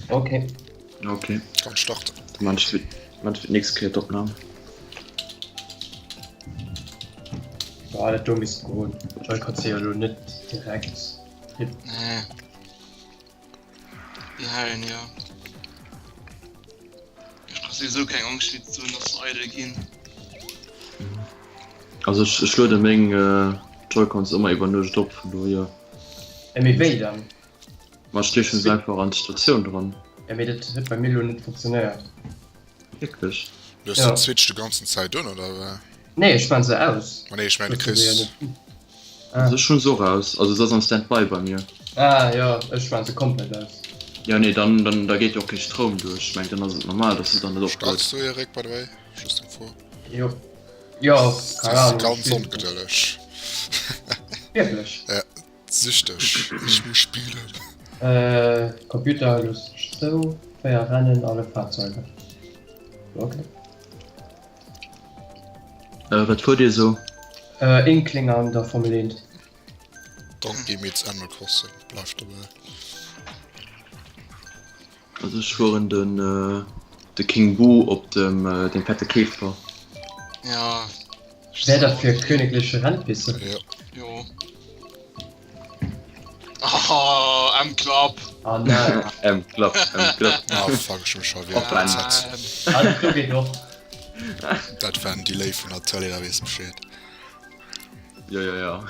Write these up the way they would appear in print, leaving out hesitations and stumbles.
Ok. Ok. Kann starten. Dann man ech fir, man ech fir d'nächst Kéier d'Opnam. Boah, dat do misst goen. Joy-Con si jo elo net direkt hip. Nee. Déi halen jo. Ech brauch souwisou keng Angscht méi ze hunn, dass se eidel ginn. Also ech, ech luede meng Joy-Cons ëmmer iwwer Nuecht op, vun dohier. Ja, mee wéi dann? Ma ech stiechen se einfach an d'Statioun dran. Ja, mee dat huet bei mir elo net funktionéiert. Wierklech? Du hues den Switch de ganzen Zäit un, oder wéi? Nee, ech maan se aus. Ma nee, ech mengen du kriss. Also ech hunn se och aus, also se ass am Standby bei mir. Ah jo, ech maan se komplett aus. Jo nee, dann dann da geet jo och kee Stroum duerch, ech mengen dann ass et normal dass se dann net ophuet. Starts du Erik by the way? Just eng Fro. Jo jo, keng Ahnung. Ganz ongedëlleg. Wierklech? Ja. Süchteg, ich muss spielen. Äh, Computer looss ech zou, 4 Rennen, alle Fahrzeuge. Ok. Äh, wat fuert dir sou? Äh, Inkling an der Formel 1. Donkey meets Animal Crossing, bleift dobäi. Also ech fueren den de King Boo op dem dem fette Käfer. Ja. Wär dat fir königliche Rennpiste? Ja. Jo. Oh, M-Klapp. Ah nein. M-Klapp, M-Klapp. Ah fuck, ech hu mech scho wieder verzet. Ah, dat do geet och. Dat war en Delay vun der Tele, da weess Bescheed. Jo, jo, jo.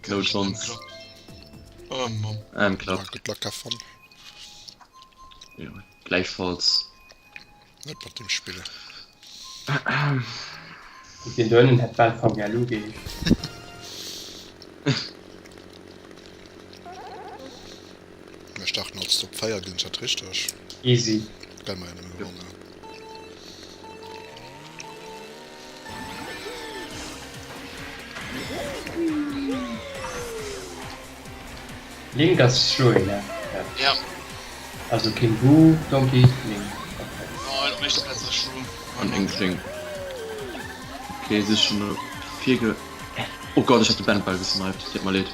No chance. Oh Mann. M-Klapp. Ah, good luck, have fun. Jo, gläichfalls. Net mat deem spillen. Deen do ënnen hätt bal VGLU geheescht. Mir starten als Top 4, gesinn ech dat richteg? Easy. Well mer jo nëmme gewonnen hunn. Link ass Joey, ne? Ja. Also King Boo, Donkey, Link. Okay. Oh, op éischter Plaz ass Shroom. An Inkling. Okay, se ass schon virge... Oh Gott, ech hab de Band bal gesniped, deet mer leed.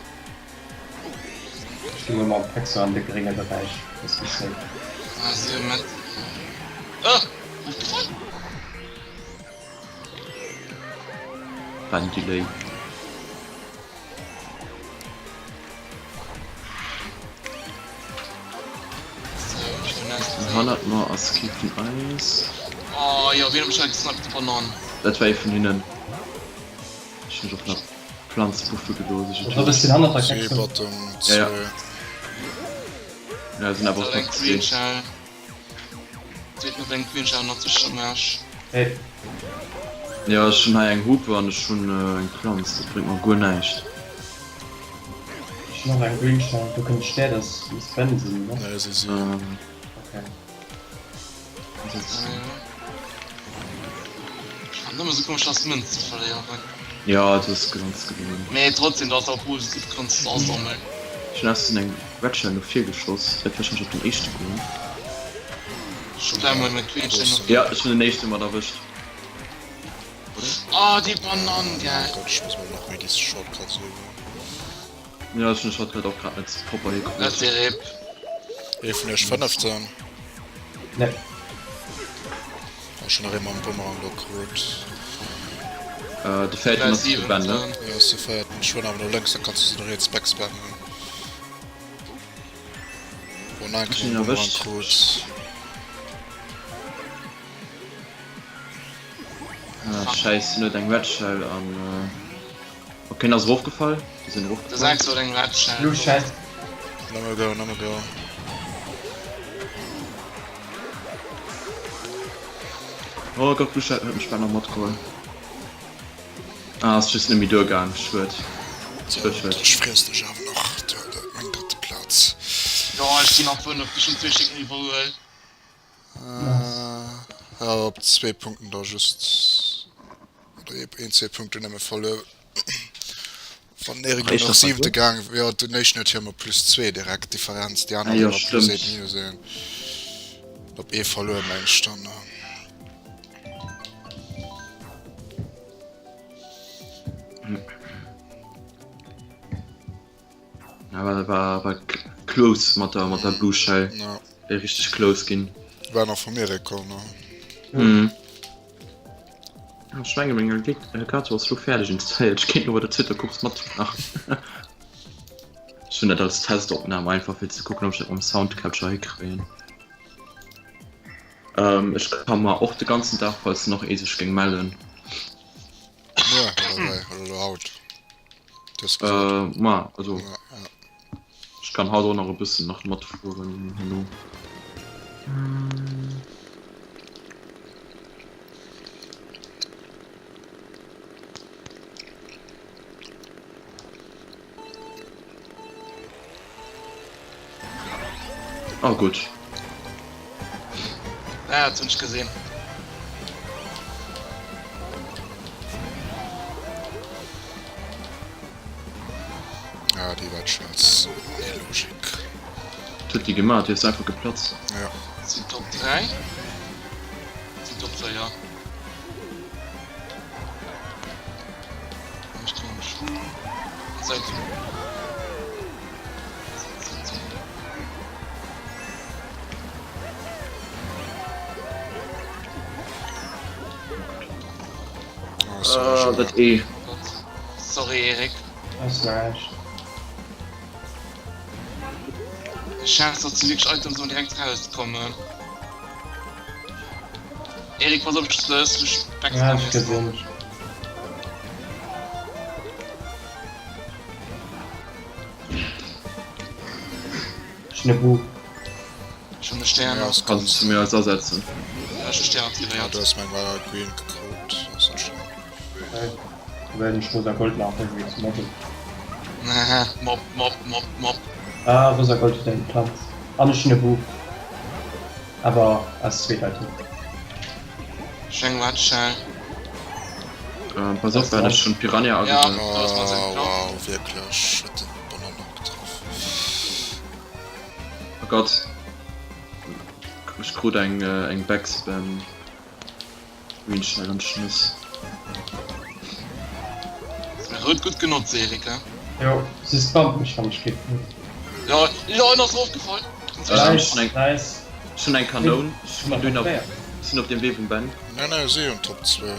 Ech gi mol mam Pexo an de grénge Beräich, ass méi safe. Ah, si hu met. Ah! Ofgefall? War en Delay. En hannert mer ass kee vun eis. Oh jo, wien huet mech hei gesniped? D'Banann. Dat war ee vun hinnen. Ech hunn mech op enger Planz buffe gelooss. Ech Wat ass deen hannert der Zwee Kekse? Bottom, Ja, ja. zwee. Ja, sinn awer och Eng nach Green zwee. Shell. Zweeten huet eng Green Shell nach zu Chômage. Hey. Jo, ech hunn hei eng Hupe an ech hunn eng Planz. Dat bréngt mer guer näischt. Ech hunn och eng Green Shell. Do kënnt Städ ass muss Ben sinn, oder? Nee, si si. Okay. Nëmme sou komesch ass Mënz ze verléieren. Jo, dat ass ganz gemein. Mee trotzdem, du ass och positiv kanns de asammeln. Ech hunn aus eng Red Shell no vir geschoss, wäert wahrscheinlech op den éischte goen. Ech hunn eng Green Shell no vir. Jo, ech hunn den éischte mat erwëscht. Oder? Ah, déi Banann, gell. Oh Gott, ech muss mol nach méi déi Shortcuts üben. Jo, ech hunn de Shortcut och grad net propper hikritt. Dat ass RIP. Ee vun iech fënneften? Nee. Ech hunn nach ee mam Bumerang do krut. De véierten ass de Ben, ne? Jo, ass de véierten. Ech fueren awer no lënks, da kanns du se no riets backspammen. Oh nein, Ech hunn mam en Bumerang erwëscht. krut. Ah, scheiss, en huet eng Red Shell an. Ok, en ass erofgefall. Déi sinn De erofgefall. 6 huet eng Red Shell. Blue Shell. Nëmme go, nëmme go. Oh Gott, Blue Shell huet mech bal nach matgeholl. Ah, ass just net méi duergaang. Schued. Schued, schued. Ech friess dech awer nach, du meng drëtte Plaz. Jo, ech sinn nach 5, ech hunn zwee Stéck méi iwwerhuel. Ja, op zwee Punkten da just. Oder een, zwee Punkten nëmme verluer. Wann den Erik elo nach siwente gaang wier, den éischten huet jo ëmmer plus zwee direkt Differenz, déi aner hunn ëmmer plus eent, minus een. Op ee verluer meng ech dann. Ja, war, war, war. Close mat der mat der Blue Shell. Ja. Wär richteg close ginn. War nach vum Erik komm, ne? Mhm. Ech menge meng Elgato ass lo fäerdeg installéiert. Ech kéint lo bei der zweeter Course matmaachen. Ech hunn dat als Testopnam einfach fir ze kucken, ob ech dat mam Sound Capture hikréien. Ähm, ech ka mar och de ganzen Dag, falls nach ee sech géing mellen. Muer oder wéi? Oder elo haut? Du hues gesot. Äh, mar, also. Ja, ja. Ech kann haut och nach e bëssen nach matfueren herno. Oh gutt. Ah, dat hunn ech gesinn. Ah, déi war Chance. Nee, Logik. Wat huet déi gemaach? Déi ass einfach geplatzt. Ja. Sinn Top 3? Sinn Top 3, ja. Oh, sorry, Ah, dat E. Sorry Erik. Ass näischt. Chance, dass du wirklich Items so direkt rauskommen. Erik, pass op, ech ech Ja, ech gesinn. Ech hunn e Buch. Ech hunn e Stern. Ja, ass Kanns du mir als ersetzen? Ja, ech hu Stern aktivéiert. Ja, du hues meng Wire Green gekrut. Ass net schlëmm. Okay. Da wäert ech Rosa Gold nach irgendwie ze mobben. Haha, Mob, Mob, Mob, Mob. Ah, Rosa Gold huet eng Planz. An ech hunn e Buch. Awer ass zweedeitig. Ech eng Red Shell. Ähm, pass op, well ech hunn Piranha Ja, agesat. do ass mat sengem Oh, Plan. wow, wierklech. Huet den Bonhomme nach getraff. Oh Gott. Ech krut eng, eng Backspam. Green Shell an d'Schnëss. Rout gutt genotzt, Erik, he? Jo, se spammt mech wann ech giff. Jo, lol, ass erofgefall. Nice, nice. Ech hunn eng Kanoun, ech sinn op dem Wee vum Ben. Nee, nee, si hunn Top 2.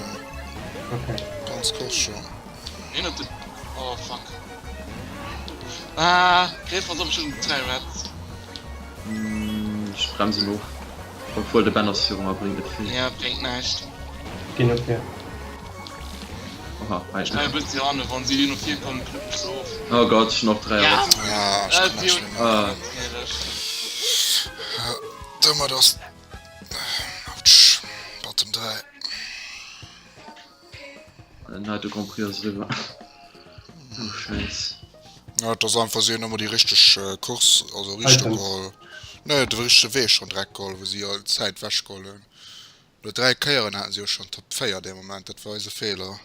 Okay. Ganz Course schon. Hien huet de, oh fuck. Ah, Griff, pass op, ech hunn 3 Reds. Ech bremsen of. Obwuel de Ben ass viru mer, bréngt net vill. Ja, bréngt näischt. Ginn op vir. Oha, hei. Ech dréie bëssi an, wann si no vir kommen, knëppen ech se of. Oh Gott, ech hunn och 3 Ja! Reds. Ah, ech kann näischt méi maachen. Natierlech. Domat ass, autsch, Bottom 3. Den heite Grand Prix ass eriwwer. Oh Schäiss. Ja, et ass einfach, si hunn ëmmer déi richteg Course, also Richtung geholl. Nee, de richtege Wee schonn direkt geholl, wou si all Zäit ewech geholl hunn. No 3 Kéieren haten si jo schonn Top 4 dee Moment, dat war eise Feeler.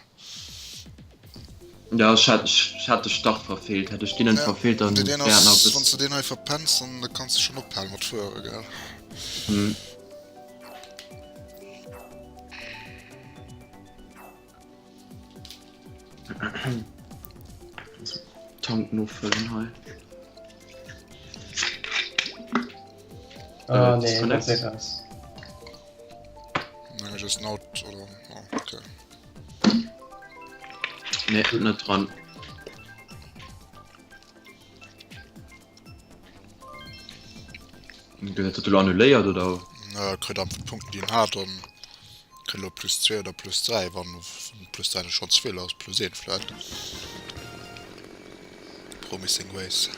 Ja, ech hat, ech hat de Start verfeelt. Hätt ech deen net verfeelt, dann wär et nach e Wann s bëssen. de deen hei verpenns, dann da kanns de schonn ophale mat fuere, gell? Hm. Tank noffëllen hei. Ah, nee, dat seet eis. Nee, just not, oder? Oh, okay. Nee, net dran. Gëtt dat elo annuléiert oder? Ne, kritt einfach d'Punkten déi en hat an kritt elo plus 2 oder plus 3, wann plus 3 net schonn ze vill ass, plus 1 vläit. Promising Race.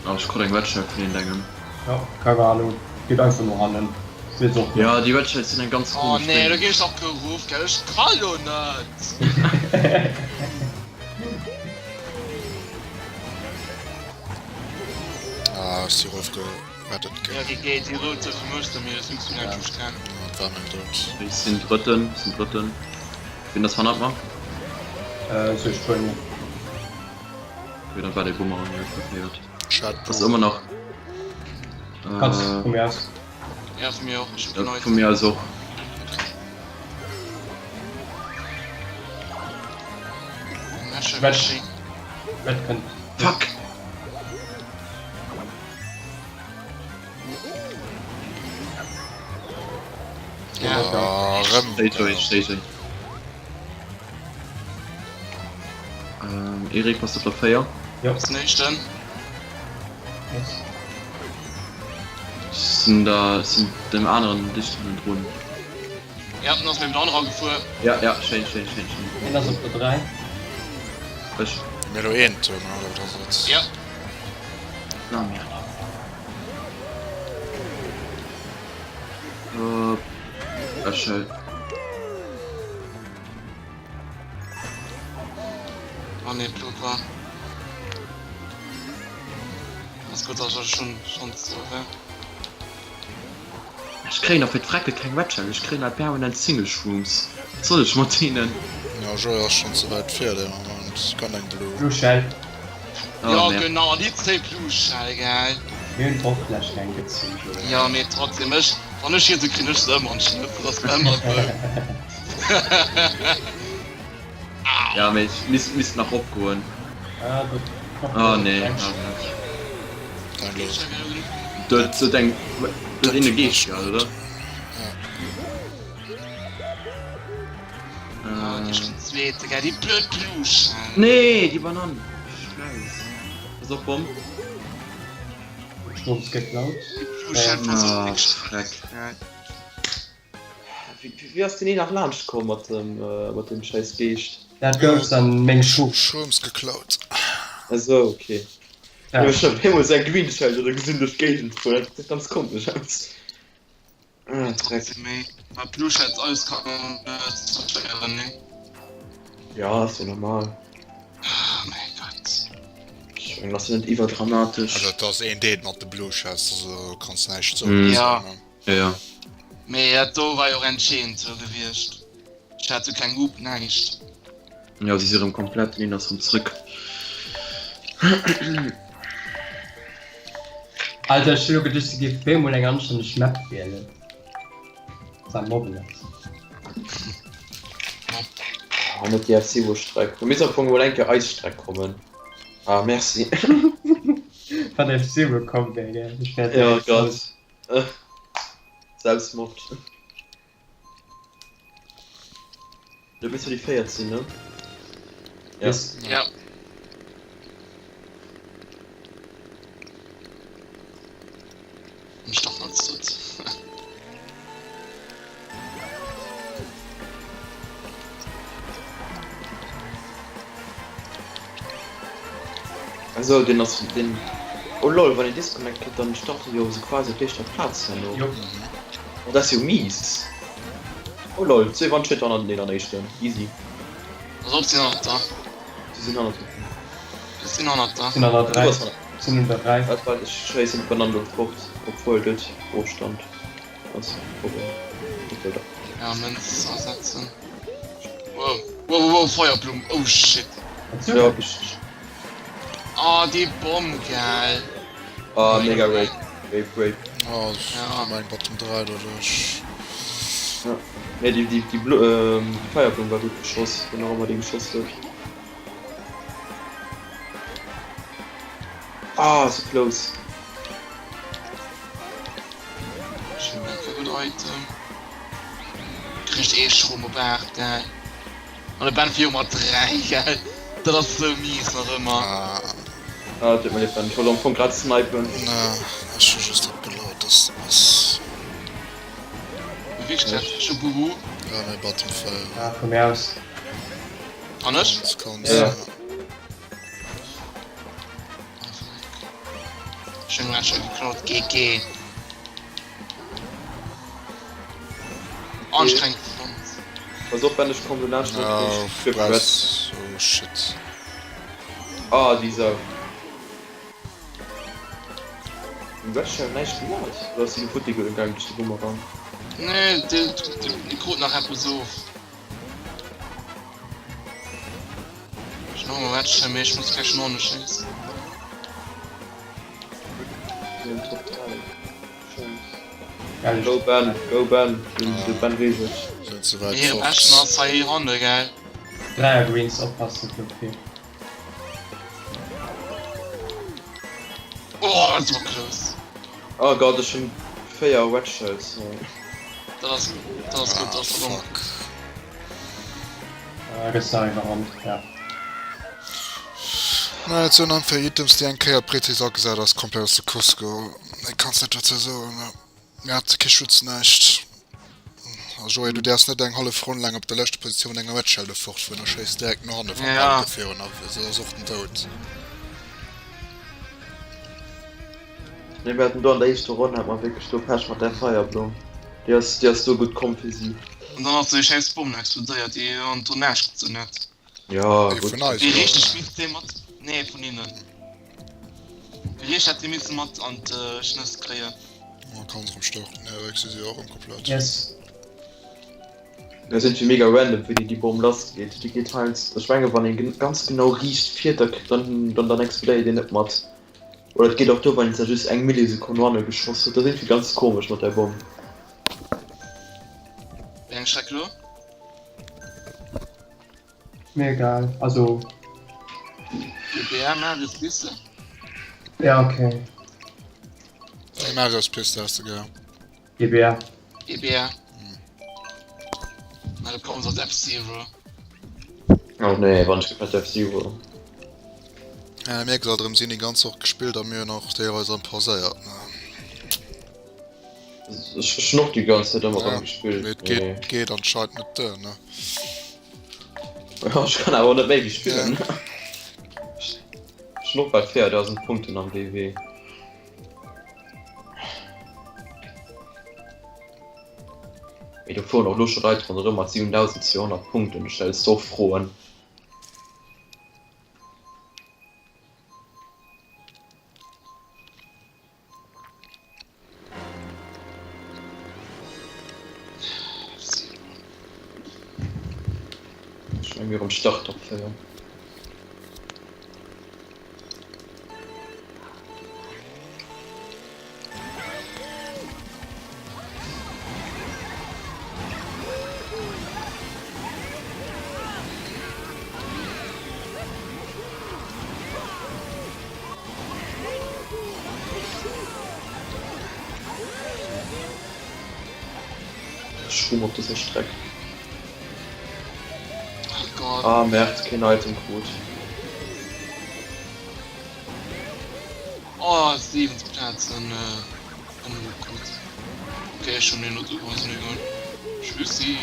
Ah, ech krut eng Red Shell vun iergendengem. Ja, keng Ahnung, geet einfach no hannen. Wees och net. Ja, déi Red Shells sinn eng ganz Oh komesch nee, do Déng. ginn ech nach geruff, gell, ech ka jo net! Ah, ech si erofgerettet ginn. Ja, GG, déi rout sou vermëscht der mir, dat funktioniert just kein. Ja, dat war meng Doud. Ech sinn Drëtten, ech sinn Drëtten. Wien ass hannert mer? Sou Spuenien. Ok, dann war dee Bumerang jo verféiert. Chat Ass ëmmer nach. Kanns vu mir aus. Ja, vu mir och. Ech hu Vu mir aus och. Red, Red kënnt. Fuck! Ja. Ah, rëm. Schéi, Joy, schéi, Joy. Ähm, Erik, bass du op der 4? Jo. Ass den éischten. Yes. Ech sinn der, ech sinn dem aneren dicht hannendrun. Ja, den ass méi mit anere gefuer. Ja, ja, schéin, schéin, schéin, schéin. Een ass op der 3. Ech. Mir elo een Tour, ne, oder wat ass et? Ja. Na, merde. Äh, ech hëll. Ah nee, Blut war. Ass gutt, ass schon schon so, ja. Ech kréien och fir d'Frecke keng Red Shell, ech kréien hei permanent Single Shrooms. Wat soll ech mat deenen? Jo, Joy ass schon ze wäit vir deen Moment. Gönn eng Blue. Blue Shell. Oh, Ja merde. genau, an déi 10 Blue Shell, gell? Mir hunn och lech eng gezunn, Joy. Ja, mee trotzdem, ech, wann ech hier sinn, kréien ech se ëmmer an d'Schnëss, dat ass ëmmer esou. Ja, mee ech misst, misst nach opgoen. Ah, do kocht Ah, eng nee. eng. Dein Lo. Do huet eng, do huet een e Geescht gehat, oder? Ja. Ah, déi schon zweete, gell, déi blöd Blue Shell. Nee, déi Banann. Scheiss. Pass op, Bomm. Sturms geklaut. Déi Blue Shell versucht Ah, meng Schreck. Scheiss. Wéi ass deen een nach laanscht komm mat dem mat dem scheiss Geescht? Dat gouf dann meng Schuh. Shrooms geklaut. Esou, okay. Ja. Ech hun eemol sou eng Green Shell oder gesinn duerch d'Géigend fueren, dat gesäit ganz komesch aus. Ah, Dreck. Méi war Blue Shell alles kann zerstéieren, nee? Ja, ass jo normal. Ah mäi Gott. Ech mengen, ass jo net iwwerdramatesch. Also et ass een Date mat de Blue Shells, also kanns näischt soen. Ja. Ja, ja. Mee dat do war jo och entscheedend sou gewiescht. Ech hat sou keng Hup, näischt. Ja, si si rëm komplett, den een ass rëm zrëck. Alter, ech hun elo geduecht, se géif bemol eng anstänneg Map wielen. War Mobile. Ah, net déi F-Zero-Streck. Do misst am Fong mol eng Kéier eis Streck kommen. Ah, merci. Wann F-Zero komm wär, gell? Ech wär Ja, direkt Gott. raus. Selbstmord. Du bist jo déi véiert sinn, ne? Ja. Yes. Ja. Ech dacht als Zut. Also den ass den Oh lol, wann een Disconnect kritt, dann start e jo sou quasi op d'éischter Plaz herno. Jo. Oh dat ass jo mies. Oh lol, zwee One-Shitter an den an éischten. Easy. Pass op, sinn hannerter. Si sinn hannert. Ech sinn hannerter. Sinn an der Du 3. bass hannert. Sinn un der 3. Wat wat ech schéissen d'Banann lo fort, obwuel gutt Ofstand ass. Obwuel dach. Ja, Mënz asetzen. Wow, wow, wow, wow, Feuerblumm, oh shit. Ja, ech. Oh, déi Bomm, gell. Ah, mega rape, rape, rape. Oh, Ja. mein Bottom 3 dadurch. Ja. Nee, déi, déi, déi, Blu ähm, déi Feierblumm war gutt geschoss, wien och ëmmer déi geschoss huet. Ah, so close. Schon eng Kéier gutt Item. Kricht ee Schromm op 8, gell. An de Ben viru mat 3, gell. Dat ass sou mies nach ëmmer. Ah, Ah, tut mir leed, Ben. Ech wollt am Fong grad snipen. na, ech hu just drop gelaut, dass de bass. Wéi gesat, ech hu Bubu. Ja, mee Bottom 4. Ah, vu mir aus. An ech? Cons, Cons, Ja. ja. Schön Matcher geklaut, GG. Anstrengend Pflanz. Pass op, Ben, ech komm do laanscht. Ja, Ech brauchs. Oh shit. Ah, déi Sau. Den Red Shell näischt gemaach? Oder ass déi futti gaangen duerch de Bumerang? Nee, dee krut nach eppes of. Schon ëmmer Red Shell, mee ech muss gläich no hanne schéissen. Top 3. Go Ben, go Ben, de Ben weess et. Sinn ze wäit Mee fort. Beschten ass hei hanne, gell? Dräier Greens oppassen fir op vill. Oh, dat war close. Oh Gott, ech hunn 4 Red Shells. Dat ass, dat ass gutt, dat ass Ah, domm. fuck. Ah, gëss nach iwwerrannt, ja. Na, et sinn unfair Items, déi eng Kéier präzis agesat ass, komplett aus de Course geholl. Méi kanns net dozou soen, ne. Mir hate kee Schutz, näischt. A Joé, du däerfs net eng hallef Ronn laang op der leschter Positioun mat enger Red Shell do fortfueren, da schéiss direkt no hanne wann Ja. d'Auto virun a se ass och den Doud. Nee, mir haten do an der éischter Ronn hat mer wierklech do Pech mat där Feierblumm. Déi ass, déi ass do gutt komm fir si. An dann ass déi schäiss Bomm explodéiert, déi an do näischt gezunn huet. Ja, Déi gutt. vun eis, Déi oder? richteg misst dee mat, nee vun hinnen. Déi richteg hätt dee misse mat an d'Schnëss kréien. Oh, kann se rëm starten. Ja, Rex si jo och rëm komplett. Yes. Dat ass iergendwéi mega random wéi déi déi Bomm lass geet. Déi geet heiansdo, ech menge wann een ganz genau riicht fiert, da kritt dann dann dann explodéiert een net mat. Oder et geet och duer wann een se just eng Millisekonn no hanne geschoss huet. Dat ass iergendwéi ganz komesch mat där Bomm. Wéi eng Streck elo? Mir egal, also. GBR Marius Piste? Ja okay. Eng Marius Piste has de gär. GBR. GBR. Na do kommen se als F-Zero. Oh nee, wann ech gefällt F-Zero. Ja, mir gesat erëm sinn déi ganz Woch gespillt a mir hunn och deelweis erëm pauséiert. Ech hunn och déi ganz Zäit ëmmer erëm Ja, gespillt. mee et geet, geet anscheinend net duer, ne? Ja, ech kann awer och net méi wéi spillen. Ech hunn och bal 4000 Punkten am WW. Mee do fueren och lo scho Leit ronderëm mat 7200 Punkten, do stells de och Froen. Ech meng mir um Start op 4. Schwumm op dëser Streck. Oh Gott. Ah Merd, keen Item krut. Oh, 7. Plaz an äh, Umgeguckt. Okay, schon den Not was mir egal. Tschüssi.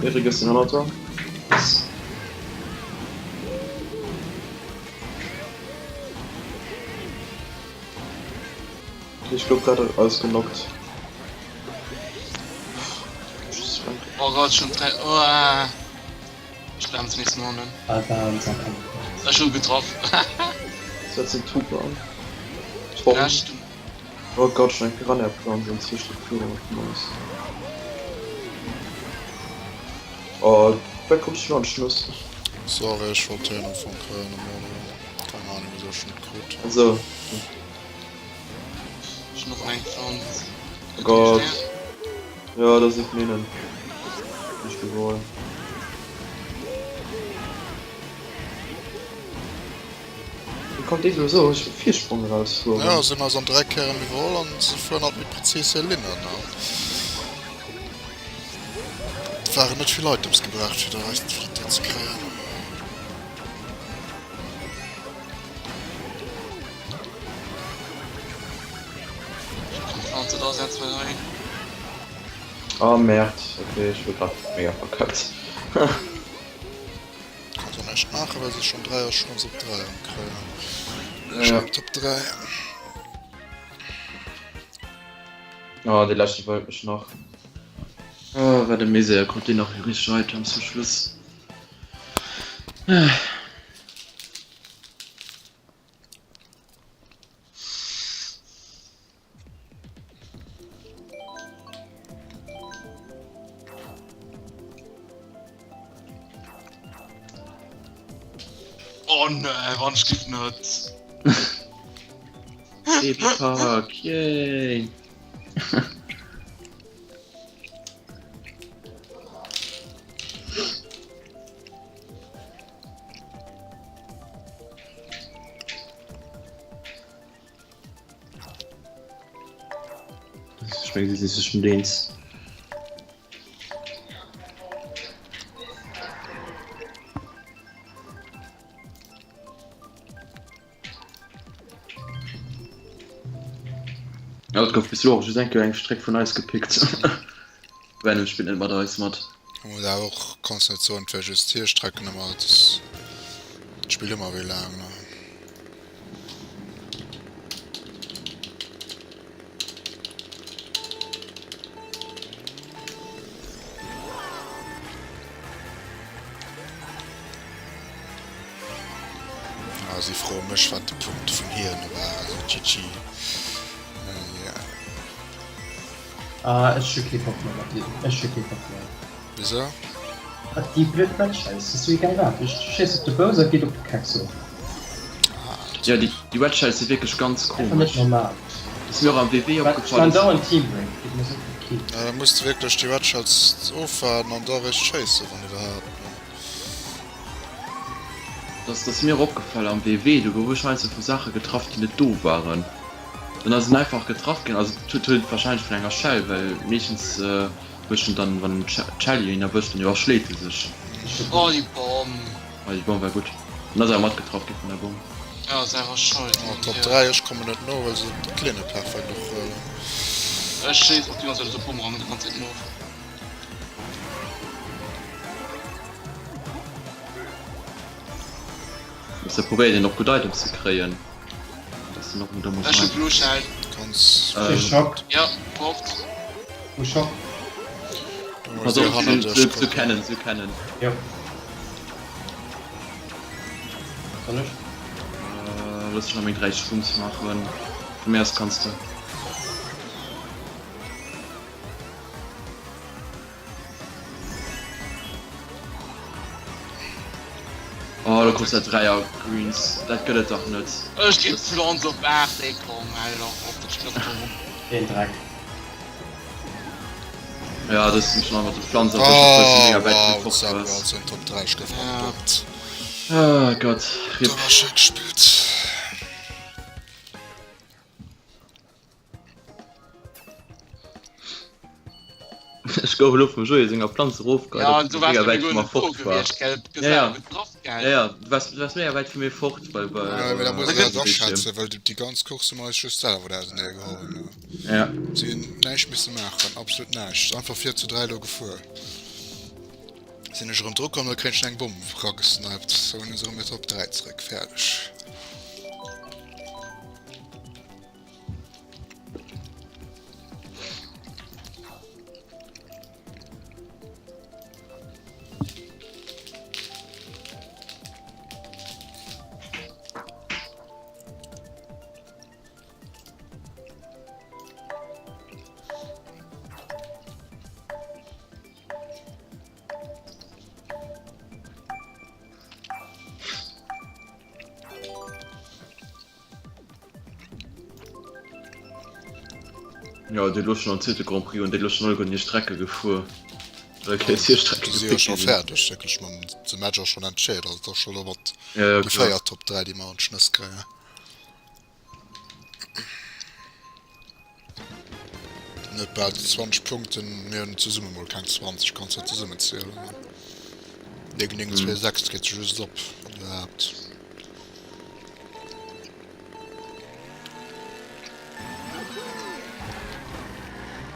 Erik ass den Hannerter. Ich gouf grad ausgenockt. Oh Gott, schon drei. Oh, ich bremse nächsten Mal. Ech hu getraff. Setz den Tube an. Warum? Oh Gott, schon eng Piranha-Pflanze an zwischen Führung vun eis. Oh, wei kommst du an Schluss? Sorry, ech wollt hien am Fong kréien am Mario. Keng Ahnung wieso ech net krut. Also. Ech hun och eng Pflanz. Oh Gott. Ja, da si vun hinnen. Ech geholl. Wéi konnt dee lo esou héich op Virsprong erausfueren? Ja, se hunn eis an 3 Kéieren iwwerholl an se fueren alt méi präzis hir Linnen. Et waren net vill Items gebraucht fir da eis d'Flitter ze kréien. Oh Merd, okay, ech hu grad mega verkackt. Kann se näischt maachen, well se schon 3 ass, schon op 3 am kréien. Ja. Top 3. Oh, dee leschte wollt mech nach. Oh, wat e Misär, krut deen nach richteg Items zum Schluss. Oh nee, wann ech giff net. Baby Park, yay! Ech meng, si si sech net eens. Ja, et gouf bis elo och just eng Kéier eng Stréck vun eis gepickt. Venom spillt net mat eis mat. Oder awer och kanns net soen, et wär just hir Strecken, ëmmer et d'Spill ëmmer wéi laang. Ah, si froe mech wat de Punkt vun hiren war, also GG. Ah, ech hu kee Bock méi mat dir. Ech hu kee Bock méi. Wisou? Ah, déi blöd Red Shells, dat ass sou egal wat. Ech schéiss op de Bowser, geet op de Kekso. Jo, déi Red Shells si wierklech ganz Einfach net komesch. normal. Ass mir och am WW Ech opgefall, man dass. dauernd Teambreak, geet mir sou op de Kek. Ja, da muss de wierklech déi Red Shells ofwaarden an da eréischt schéissen, wann iwwerhaapt. Dass ass mir och opgefall am WW, do gouf ech heiansdo vu Saache getraff, déi net do waren. Dann ass en einfach getraff ginn, also et huet wahrscheinlech vun enger Schell, well meeschtens mécht en dann, wann d'Shelly een erwëscht, dann iwwerschléit e sech. Oh déi Bomm! Oh déi Bomm war gutt. En ass awer matgetraff gi vun der Bomm. Jo, selwer Schold. Oh, Top 3, ech kommen net no, well se d'Linne perfekt och huelen. Ech schéiss och déi ganz Zäit op de Bumerang déi ganz Zäit no. Da probéiert een och gutt Items ze kréien. Dass den och net ëmmer Ech hu Blue Shell. Kanns. Ähm. Schock. Ja, braucht. Hu Schock. Pass op, se, se kennen, se kennen. Jo. Soll ech? Äh, looss ech nach meng 3 Shrooms maachen. Vu mir aus kanns de. Oh, do krus der 3 a Greens. Dat gëtt et dach net. Ech ginn Pflanz op 8, ey komm, hal dach op, dat Spill ass rum. Deen Dreck. Ja, das sind schon einfach de Pflanz erwëscht, obwuel du Oh, mega wäit wow, vun fort Seb warst. war an Top 3, ech gouf Ja. agebommt. Ah Gott, Da rip. war schéi gespillt. Ech gouf elo vum Joé senger Planz erofgeheit, Ja, obwuel du ech waars mega mega wäit vu mer guer fort war. gewiescht, gell? Ja, ja. Getroff, Ja, gell? ja, du waars, du waars mega wäit vu mir fort, well, well, Ja, mee da muss äh, een dat Bildschirm. aschätzen, well déi ganz Course hu mer eis just selwer da ausenee geholl. Ja. Si hunn näischt misse maachen, absolut näischt. Einfach 4 zu 3 elo gefuer. Sinn ech erëm dru komm, da kréien ech eng Bomm ragesniped. Sou hunn se erëm hir Top 3 zeréck. Fäerdeg. Jo, déi elo schon am zweete Grand Prix hunn déi elo schon alleguerten hir Strecke gefuer. Oder kéiers hir Strecke Si si jo gepickt scho gi sinn. fäerdeg, wierklech mam de Match ass schon entscheet. Also et ass scho lo mat Ja, ja, déi klar. 4 Top 3 déi mer an d'Schnëss kréien. Net bal 20 Punkten, mir hunn zesumme mol keng 20, kanns der zesummen zielen. 9, 9, 2, 6 geet sech just op, wann iwwerhaapt.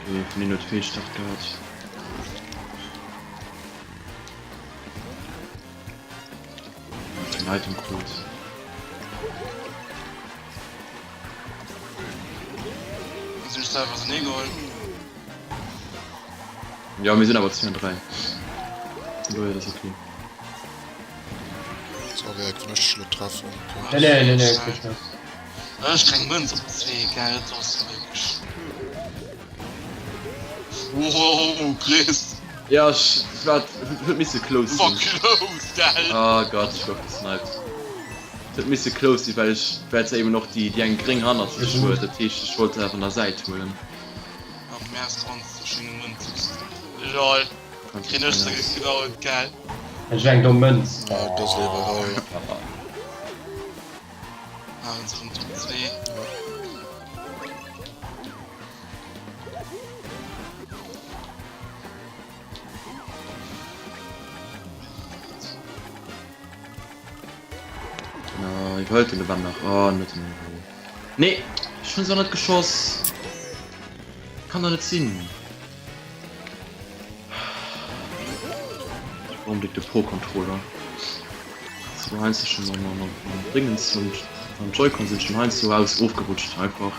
Okay, vun hinnen huet Feelstart gehat. Den Item krut. Sinn ech selwer ausenee geholl. Ja, mir sinn awer 2 an 3. Von dohier, das ist okay. Sorry, Eric, wann ech dech elo treffen. Nee, nee, nee, nee, kriss net. Ech keng Mënz op 2, gell, dat ass wierklech. Wow, Chris! Ja, ech war, huet misse close War sinn. close, gell? Oh Gott, ech gouf gesniped. Et huet misse close sinn, well ech, well se eben och déi, déi eng gréng hannert sech huet. Dat heescht, ech wollt se awer an der Säit huelen. Ach mär 20 menge Mënz. Lol, keen ech se geklaut, gell? Ech eng domm Mënz. Ja, dat ass iwwerall. Waren se rëm Top 2. Na, iwwerhëlt den de Ben nach. Oh, net den iwwerholl. Nee, ech hunn se net geschoss. Kann doch net sinn. Warum liegt de Pro-Controller? Das war heiansdo schon mam, mam, mam Dingens und mam Joy-Con sind schon heiansdo aus ofgerutscht einfach.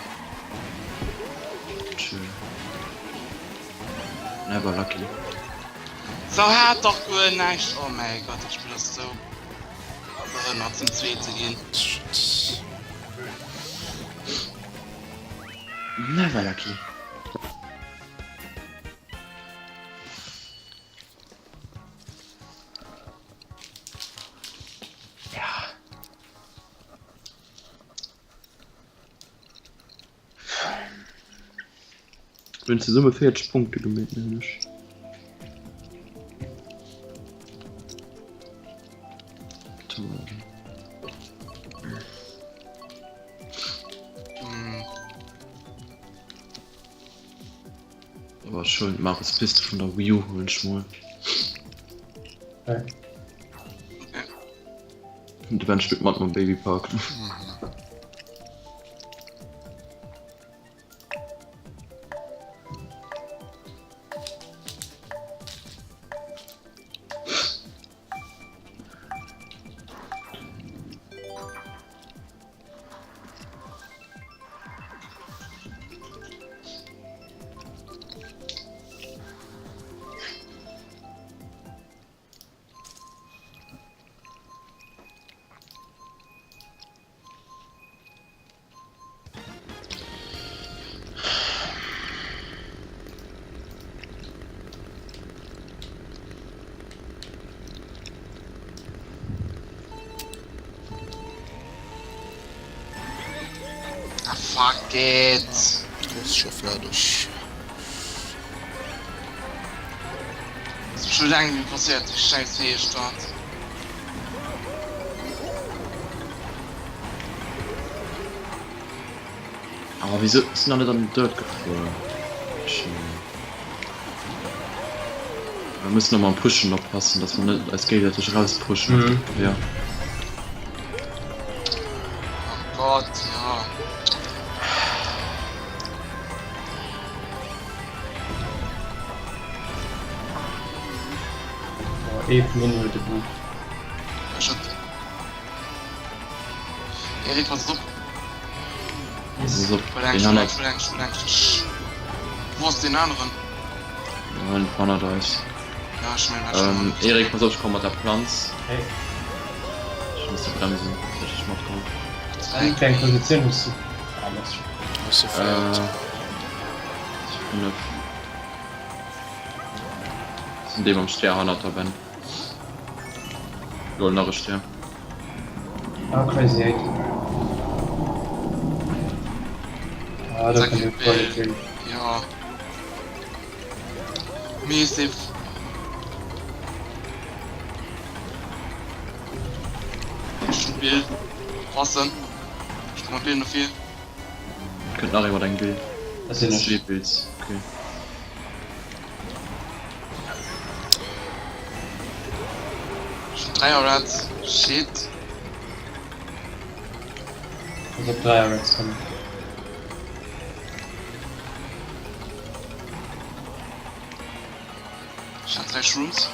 Tschö. Never lucky. Sou hat dach guer näischt. Oh mäi Gott, dat Spill ass sou behënnert zum Zweete ginn. Never lucky. Ja. Mir hunn zesumme 40 Punkte gemeet, nämlech. Aber schon Maris Piste vun der Wii U huelen ech mol. Okay. De Ben spillt mat mam Babypark. Ah, fuck it! Ass scho fäerdeg. Ass schon laang net méi passéiert, déi schäiss Heestart. Awer wieso sinn nach net an den Dirt gefuer? Wir müssen noch mal pushen oppassen, dass wir net eis géigesäiteg rauspushen. Mhm. Ja. Oh Gott, ja. Oh, ee vun hinnen huet e Buch. Ech hat. Erik, pass op. Pass op, Verlängst, den hannert, verlängst, verlängst, verlängst. Wo ass deen aneren? den hannert eis. Ja, ech mengen, Ähm, Erik, pass op, ech komm mat der Planz. Hey. Ech muss bremsen, dass ech matkomm. Wéi eng Positioun hues du? Ah, lass schon. Ass se Äh, fäerdeg. 5. Sinn dee mam Stär hannert der Ben. Lol, nach e Stär. Ah, Crazy 8. Ah, da kommt die Quality. Ja. Mir safe. Schon Bild. Passen. Ich komm mal Bild noch viel. Kënnt nach ee mat engem Bild. Das sinn ech. Zwee Bilds, okay. Schon Dreier Rats. Shit. Pass op, Dreier Rats kommen. Ich hab drei Shrooms.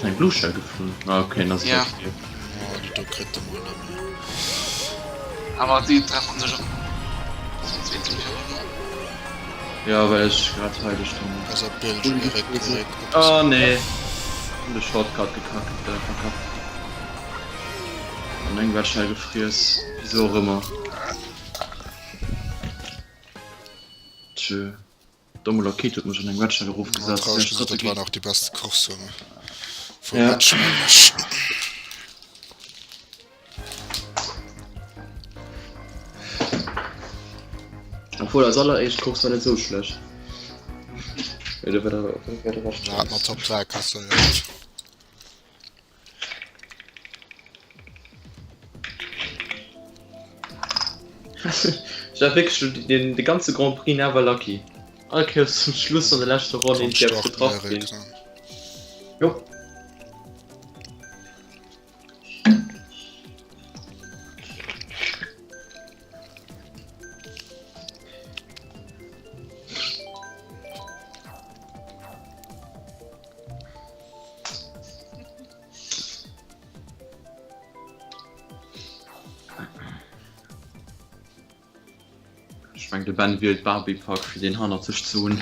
Eng Blue Shell geflunn. Ah, okay, das Ja. okay. Oh, déi do kritt de mol net méi. Awer déi treffen sech och. Zum zweeten Virun. Ja, well ech grad heileg dann. Also Bild Erik, Erik. Oh nee. Hun de Shortcut gekackt, äh, verkackt. An eng Red Shell gefriess. Wieso och ëmmer. Tschö. Domme Lakit huet mech an eng Red Shell Ja, erofgesat. traureg gesot, dat war nach déi beste Course. Vum Match, mengen ech. Obwohl als alleréischt Course war net sou schlecht. Mee do war der, war der Rescht Da hat mer Top 3 kasséiert. Ech war wierklech lo den, de ganze Grand Prix never lucky. All Kéiers zum Schluss an der leschter Ronn Komm, een Dierf starten, getraff Eric, ginn. dann. Jo. Ech meng de Ben wielt Barbie Park fir deen hannert sech ze hunn.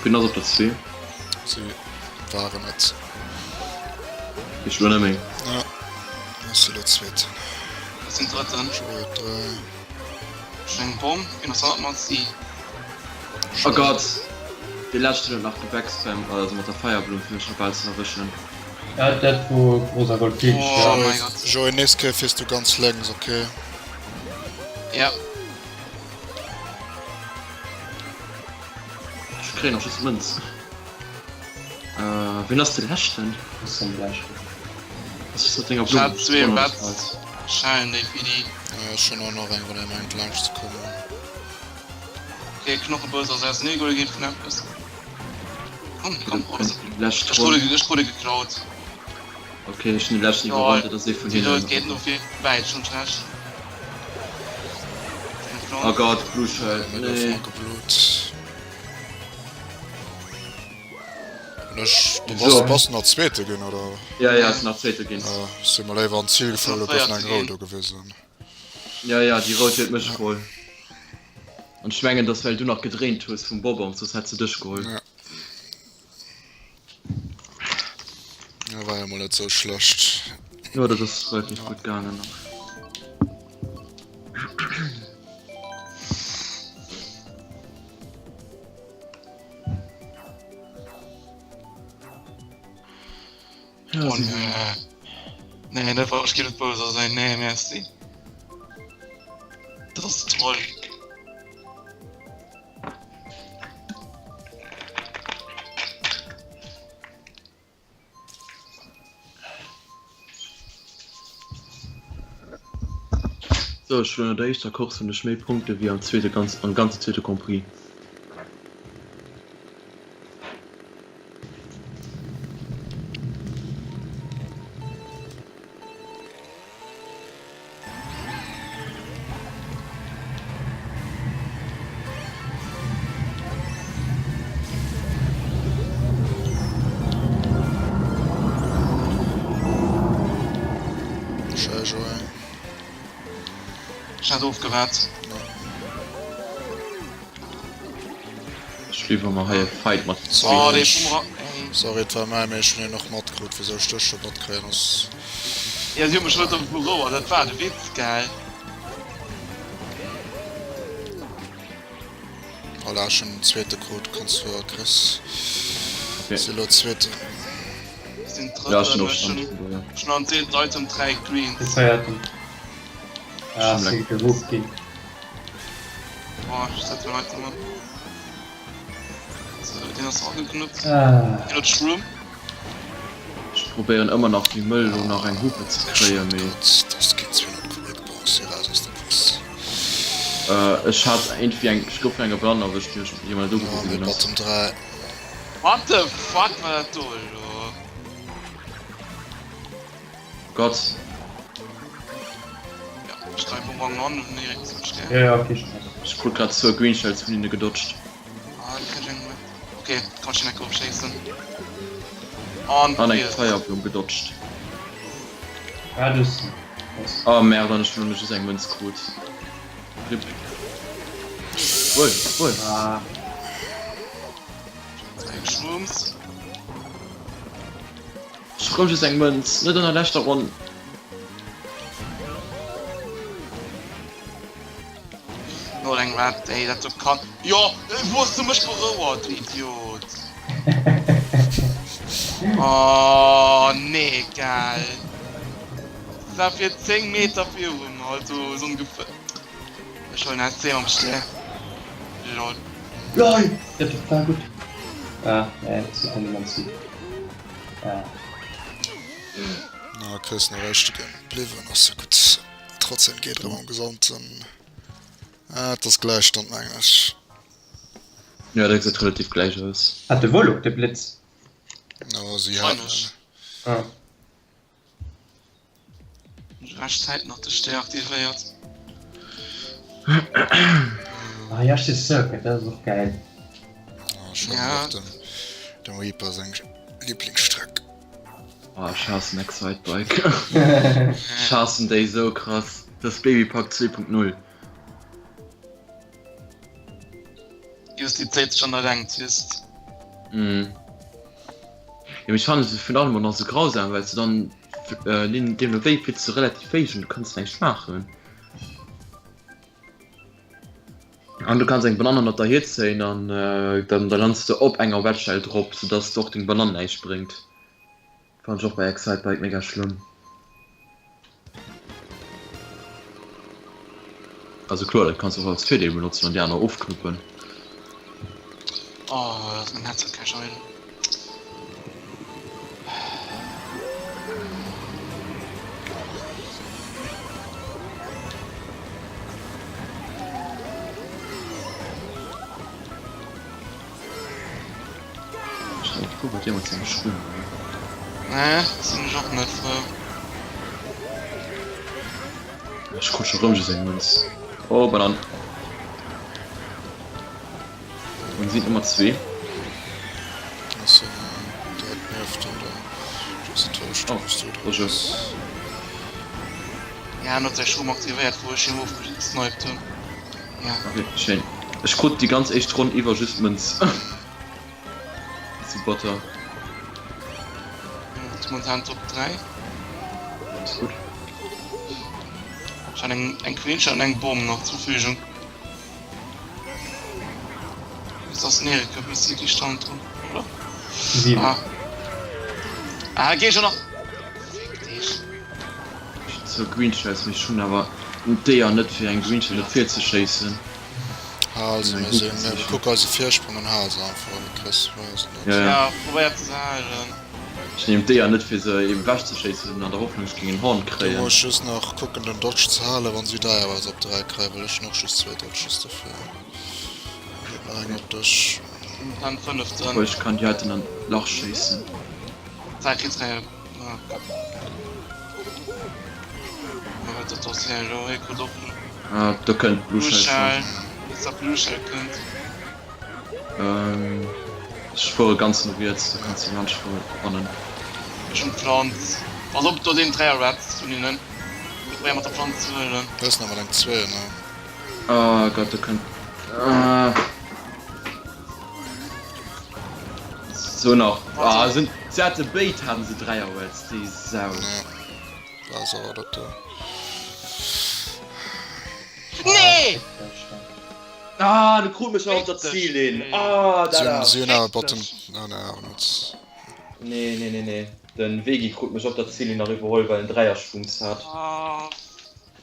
Wien ass op der 2? Si waren et. Ech lo net méi. Ja, ass elo Zweeten. Ech sinn Drëtten. Joé huet 3. Ech hunn eng Bomm, wien ass hannert mer? Si. Oh Gott! Dee leschten huet nach gebackspammt, also mat der Feierblumm fir mech nach bal ze erwëschen. Ja, dat wou Rosa Gold Peach, Oh ja. mein Gott. Joé, nächst Kéier fiers du ganz lénks, ok? Ja. Ech kréien och just Mënz. Äh, wien ass de leschten? Ech sinn de leschten. Ass just mat denger Blumm. Ech hat zwee Bats Schellen déi Fidi. Ja, ech hunn och nach eng, wann ee mengt laanscht ze kommen. Okay, Knochebous ass ausenee geholl ginn vun eppes. Komm, komm, Rosa. Lescht Ech krut Ronn. e, ech krut e geklaut. Okay, ech hunn de leschten Jo, iwwerrannt, dat ass ee vun déi hinnen. Rout geet no vill wäit, schon schlecht. Oh Gott, Blue Shell, Mir gouf nee. nach geblut. An ech, du bass, So. bass nach Zweete ginn, oder? Ja, ja, ech sinn nach Zweete ginn. Ja, ech si mer léiwer an d'Zil Ech sinn gefuer, nach do goufen Véierte eng Rout ginn. ugewisen. Ja, ja, déi Rout huet mech geholl. An ech mengen, dass well du nach gedréint hues vum Bob-omb, soss hätt se dech geholl. Ja. Ja, war ja mol net sou schlecht. Jo, dat ass relativ gutt gaangen nach. Ja, Oh si nee. Nee, dat war, ech ginn net böse sinn. Nee, merci. Dat ass toll. Sou, ech hunn an der éischter Course hunn ech méi Punkte wéi am zweete ganz am ganzen zweete Grand Prix. Schéi, Joé. Ech hat ofgewaart. Ech liwwer mer hei e Fight mat Oh, Sorry, dee Bumerang, ey. sorry, et war mäi, mee ech hunn een och matkrut. Wisou ech dech scho matkréien ass. Ja, si hu mech net am Büro, dat war de Witz, gell? Voilà, ech hunn den zweete krut, kanns du a Chris. Okay. Si elo Zweeten. Ech sinn Ja, ech Drëtten, sinn och ech schon. hunn ech hunn an zweeten Item 3 De Greens. véierten. Ah, Schon si leck. geruff ginn. Boah, ech setzen meng Item an. So, deen ass ageknuppt. Deen huet Shroom. Ech probéieren ëmmer nach wéi mëll lo nach eng Hupe ze kréien, mee. Dass keen 200 Kubik Bronze hier raus aus der Box. Ech hat iergendwéi eng, ech gouf vun enger Banann erwëscht, déi mech déi mer net ugewisen ginn ass. Bottom 3. What the fuck war dat do elo? Gott. Ja, ech greif Bumerang an und direkt zum Stern. Ja, ja, okay, Stress. Ech krut grad zwou Green Shells vun hinne gedodged. Ah, die krieg ich eng mit. Okay, kann ich den Eck ofschéissen. An An eng Feierblumm gedodged. Ah, du hast. Was? Oh merde, an ech hunn just eng Mënz krut. Rip. Wuel, wuel. Ah. Eng Shrooms. Ech krut just eng Mënz, net an der leschter Ronn. Nol eng Rat, ey, dat do kann. Jo, wou hues du mech berouert, du Idiot? Oh, nee, gell. Dat war fir 10 Meter viru mer, also sou ongeféier. Ech huelen SC mam Stär. Lol. LOL! Dat war gutt. Ah, nee, dat ass animativ. Ah. Na, kriss nach éischte Game bliwwen, ass jo gutt. Trotzdem geet erëm am Gesamten. Ah, et ass Gläichstand, mengen ech. Jo, dat gesäit relativ gläich aus. Hat de Volok de Blitz? No, si haten en. Ah. Recht Zäit nach de Stär aktivéiert. Ah, Yoshi's Circuit, dat ass och gäil. Ah, ech fannen och dem, dem Reaper seng Lieblingsstreck. Oh, ech haassen Excitebike. Ech haassen déi sou krass. Dat ass Babypark 2.0. Just déi zéit sech an der Längt, just. Mm. Jo, mee ech fannen se virun allem och nach sou grausam, well s de dann deemno wéi flitt se relativ héich an du kanns näischt maachen. An du kanns eng Banann hannert der hierzéien an dann da lands de op enger Wedgeshell drop, soudass och deng Banann näischt bréngt. Fannen ech och bei Excitebike mega schlëmm. Also kloer, dat kanns de och als Virdeel benotzen an déi aner ofknuppen. Oh, dat ass mein Headset gleich eidel. Nee, sinn ech och net frou. Ech krut scho rëm just eng Mënz. Oh, Banann. Und sinn ëmmer zwee. Ass direkt nieft oder just enttäuscht oh, wous du do bass. Ja, en huet säi Schroom aktivéiert wou ech him ofgesniped hunn. Ja. Okay, schéin. Ech krut déi ganz éischt Ronn iwwer just Mënz. Zu batter. Momentan Top 3. Ass gutt. Ech han eng eng Queenshot an eng Bomm nach zur Verfügung. Ist das den Erik? Bis die Stand drin, oder? Sieben. Ah. Ah, geh schon noch. Fick dich. Zur Green Shells mee ech hunn awer d'Éier net fir eng Green Shell net virzeschéissen. Hal se, mir sinn, mir kuck eise Virsprong an hal se einfach, de Chris, wou ass en dat? Ja, ja. Ja, probéiert se ze halen. Ech nehmen d'Éier net fir se ewech ze schéissen an der Hoffnung ech géing en Horn Do kréien. muss ech just nach kucken den Dodge ze halen, wann si däi awer ass op 3 kréien, well ech hunn och just zwéi Dodges dofir. Geet nach eng op dech. Momentan fënneften. Obwuel ech kann déi heiten an d'Lach schéissen. 3 kritt 3 ah Kack. Wat dat ass hei elo, hie krut och Ah do kënnt d'Blue Blue Shell Shell, schonn. bis der Blue Shell kënnt. Ähm ech fuere ganz no riets, do kanns du laanscht fueren. Ech hunn d'Planz. Pass op, do sinn 3 Rats vun hinnen. Ech probéier mat der Planz ze huelen. Du hues nach mat eng zwéi, ne? Oh Gott, do kënnt. Ah. So nach. Ah, sinn, se hate béid haten se 3 Rats, déi Sau. Ja, war awer dat do. Nee! Ah, du krut mech nach op der Zillinn. Ah, dat awer. Si hunn awer Bottom. Ah, nee, awer net. Nee, nee, nee, nee. Den Vegi krut mech op der Zillinn nach iwwerholl, well en Dräierschwungs hat. Ah,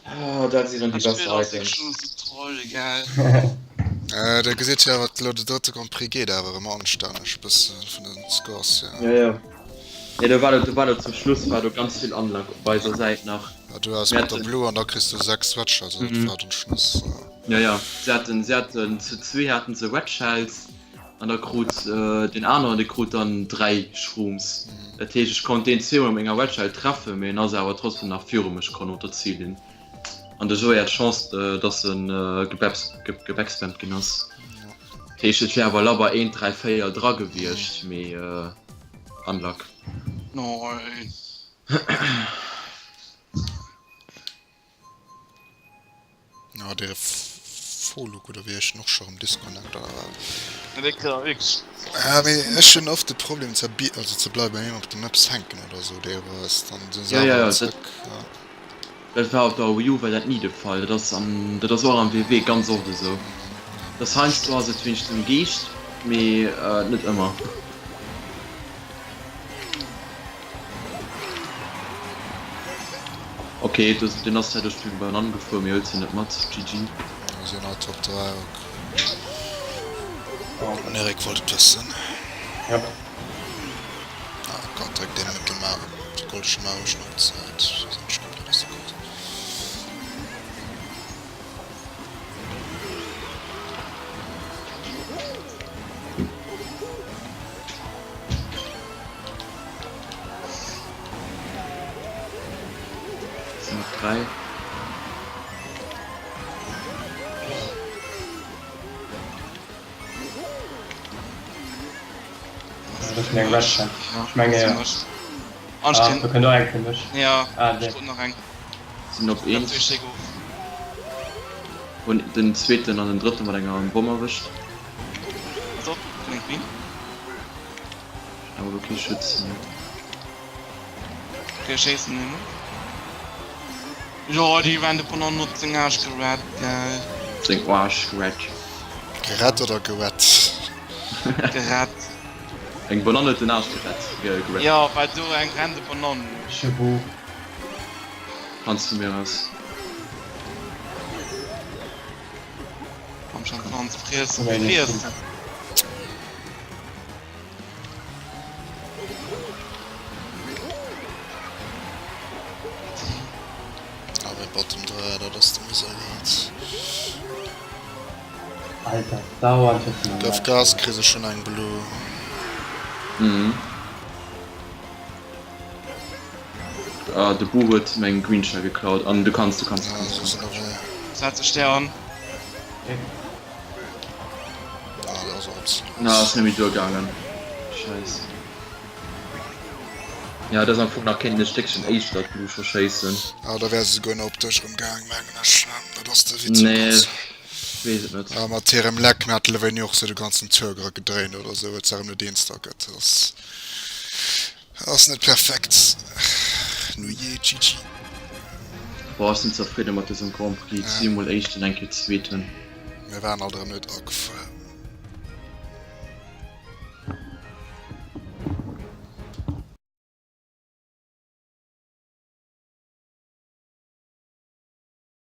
Ah, dat si rëm déi dat besser Spill ass Items. wierklech sou troll, gell. Äh, da gesitt jo awer elo de drëtte Grand Prix geet awer erëm anstänneg e bësse vun den Scores hier. Ja, ja. Nee, do war do war do zum Schluss war do ganz vill Unluck op eiser Säit nach. Ja, du has mat der Blue an da kriss du 6 Red Shells, also dat war den Schluss. Ja, ja. Se haten, se haten zu zwee haten se Red Shells an da krut deen aneren, dee krut dann 3 Shrooms. Dat heescht, ech konnt deen zweemol mat menger Red Shell treffen, mee en ass awer trotzdem nach viru mech komm op der Zillinn. An de Joé hat d'Chance, dass en gebackspammt ginn ass. Dat heescht, et wär awer labber 1, 3, 4 dra gewiescht, mee unluck. Nein. Ja, de Foluk oder wéi heescht en och scho rëm Disconnect oder wat? Ja, dee kritt awer wierklech. Ja, mee ech hunn oft de Problem ze also ze bleiwe bei mir op de Maps hänken oder sou deelweis, dann sinn se Ja, ja, awer ja, dat, zréck, ja. dat war op der Wii U war dat ni de Fall. Dat ass an, dat ass och am WW ganz oft esou. Dass heiansdo ass et wéinst dem Geescht, mee net ëmmer. Ok, den ass zwar duerch d'Banann gefuer, mee hëlt se net mat. GG. Mir sinn all Top 3, ok. Den Eric wollt et wëssen. Yep. Ah Gott, direkt dee Mëttel Mario, de goldege Mario schon op d'Säit. Sinn ech komplett aus der Course. Sinn op 3. Dat ass meng Red Shell. Ech menge jo. Ah, do kënnt och eng fir mech. Ja, Ah, ech dee. krut nach eng. Sinn op Dat 1. duerch déi gouf. Hunn den zweeten an den drëtten mat enger Bomm erwëscht. Pass op, do kënnt eng Queen. Awer elo kee Schütz méi. Okay, ech schéissen en of. Jo, déi random Banann huet seng Aarsch gerett, geil. Seng Aarsch gerett. Gerett oder gewett? Gerett. Eng Banann huet den Aarsch gerett, gerett. Jo, well do eng random Banann. Chevaux. Kanns du mir aus. Komm schon, Franz, friess, friess! Ah, mein Bottom 3, dat ass de Misär gehat. Alter, dauernd huet en Gëff Gas, kriss ech schon eng Blue. Mhm. Ah, de Boo huet meng Green Shell geklaut an du kanns, du kanns, du Ja, kanns, du se sinn kanns. ewell. Setz ech der an. Na ass net méi duergaangen. Scheiss. Ja dat ass am Fong nach kéinten e Stéckchen éischter d'Blue scho schéissen. Ah da wär se souguer nach op dech erëm gaang mengen ech. Dat ass de Witz um Nee Ganzen. weess et net. Ah mat hirem Leck, mir hate Lewéini och sou de ganzen Tour era gedréint oder sou, huet se erëm net eens da gëtt. Dat ass. Ass net perfekt. Nujee, GG. Boah, ech sinn zerfridde mat dësem Grand Prix. Zweemol éischten, eng Kéier zweeten. Mir waren alt erëm net agefruer.